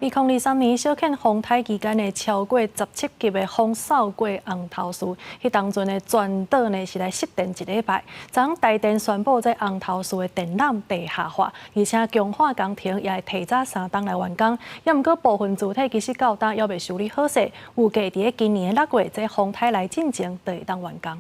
2023年小犬風颱期間呢，超過17級的風掃過紅頭嶼，彼當陣的全島呢是來失電一禮拜。昨昏台電宣布這紅頭嶼的電纜地下化，而且強化工程也會提早3冬來完工。也毋過部分主體其實到今猶未修理好勢，預計佇今年的6月，這風颱來進前就會當完工。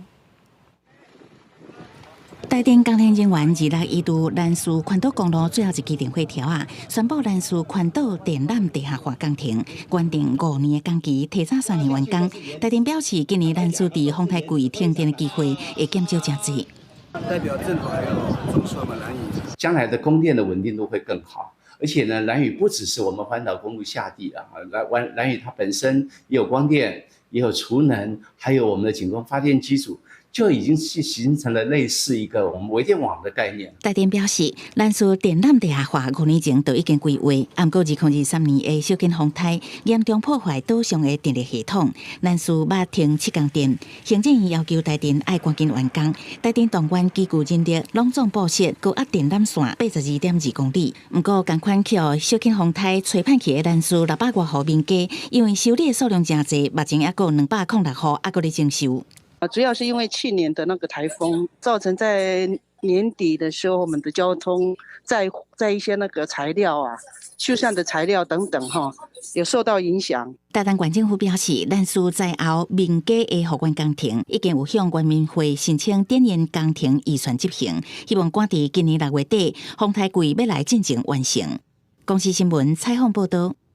台電工程人員26移除蘭嶼環島公路最後一支電火柱仔，宣布蘭嶼環島電纜地下化工程，原定5年的工期提早3年完工。台電表示，今年蘭嶼佇風颱季停電的機會會減少誠濟。代表政府還有重視我們蘭嶼，將來的供電的穩定度會更好。而且呢，蘭嶼不只是我們環島公路下地啊，蘭嶼它本身也有光電，也有儲能，還有我們的景觀發電機組。就已經是形成了類似一個我們微電網的概念。台電表示，蘭嶼電纜地下化5年前就已經規劃，毋過2023年的小犬風颱嚴重破壞島上的電力系統，蘭嶼捌停7天電。行政院要求台電愛趕緊完工，台電動員機具人力，攏總布設高壓電纜線82.2公里。毋過仝款予小犬風颱吹歹去的蘭嶼600外戶民家，因為修理的數量誠濟，目前猶閣有206戶猶閣咧整修。啊，主要是因為去年的那個颱風，造成在年底的時候，我們的交通在一些那個材料啊、修繕的材料等等，哈，有受到影響。台東縣政府表示，蘭嶼災後民家的復原工程已經有向原民會申請展延工程預算執行，希望趕佇今年6月底風颱季欲來進前完成。公視新聞採訪報導。